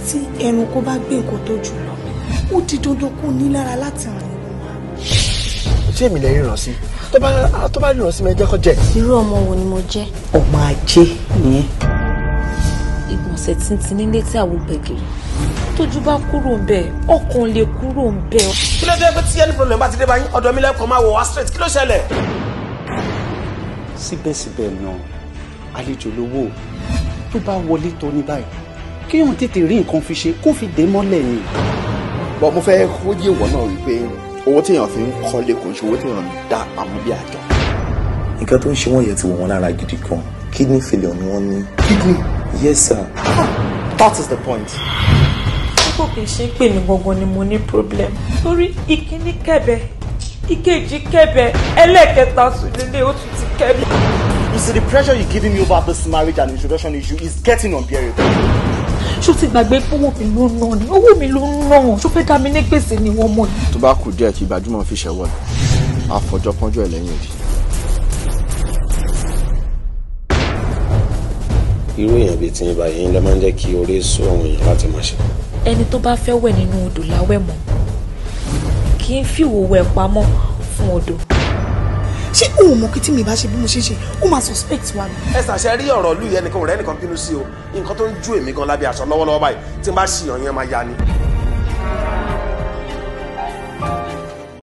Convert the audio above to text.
Tí ẹranko bá gbé nǹkan tó jù lọ, ó di dandan kó ní lára láti rìn. Ṣé èmi lè ríran sí? Tó bá ríran sí mi, ẹ jẹ́ kó jẹ. Irú ọmọ wo ni mo jẹ́? Ọmọ ajé nìyẹn. Ìgbọ̀nsẹ̀ tuntun nílé tí àwọn gbẹ̀gìrì. Tójú bá kúrò ń bẹ̀, ọkàn lè kúrò ń bẹ̀. Kí ló dé pé tí ẹni problem bá ti dé báyìí, ọ̀dọ̀ mi lẹ́kọ̀ọ́ máa wọ̀ wá straight, kí ló ṣẹlẹ̀? Síbẹ̀síbẹ̀ náà, àlejò lówó tó bá wọlé tó ní báyìí, kéèyàn tètè rí nǹkan fi ṣe kó fi dé mọ́lẹ̀ ni. Bọ́ mo fẹ́ kó yé ìwọ náà wípé owó téèyàn fi ń kọ́lé kò ń ṣe owó téèyàn ń dá pamọ́ bí àjọ. Nǹkan tó ń ṣe wọ́n yẹn ti wọ̀ wọ́n lára gidi gan. Kidney failure ni wọ́n ní. Kidney? Yes, sir. That is the point. Kókò kì í ṣe pé mi gangan ni mo ní problem. Torí ìkíní kẹ̀bẹ̀, ìkejì kẹ̀bẹ̀, ẹlẹ́ẹ̀kẹta sùn lélẹ̀ ó tún ti kẹ̀bẹ̀. You see, the pressure you're giving me over this marriage and introduction issue is getting unbearable. Ṣó ti gbàgbé pé owó mi ló ń ná ni? Owó mi ló ń ná. Ṣó fẹ́ dá mi ní gbèsè ni wọ́n mọ̀ ni? Tó bá kù díẹ̀ kí gbajúmọ̀ fi ṣẹ̀wọ̀ ni, àfọ̀jọ́ pọ́njú ẹ̀ lẹ́yìn òdì. Irú èèyàn bíi tiyín báyìí ló máa ń jẹ́ kí orí sú àwọn èèyàn láti máa ṣe. Ẹni tó bá fẹ́ wẹ̀ nínú odò láwẹ̀ mọ́, kì í fìwò wẹ̀ pamọ́ fún odò. Ṣé o ò mọ̀ kí tí mi bá ṣe bí mo ṣe ṣe, ó máa suspect wa ni? Ẹ ṣàṣẹ rí ọ̀rọ̀ ìlú yẹn nìkan ò rẹ́ nìkan bínú sí o. Nǹkan tó ń ju èmi gan lábẹ́ aṣọ lọ́wọ́lọ́wọ́ báyìí tí n bá ṣì yàn yẹn máa ya ni.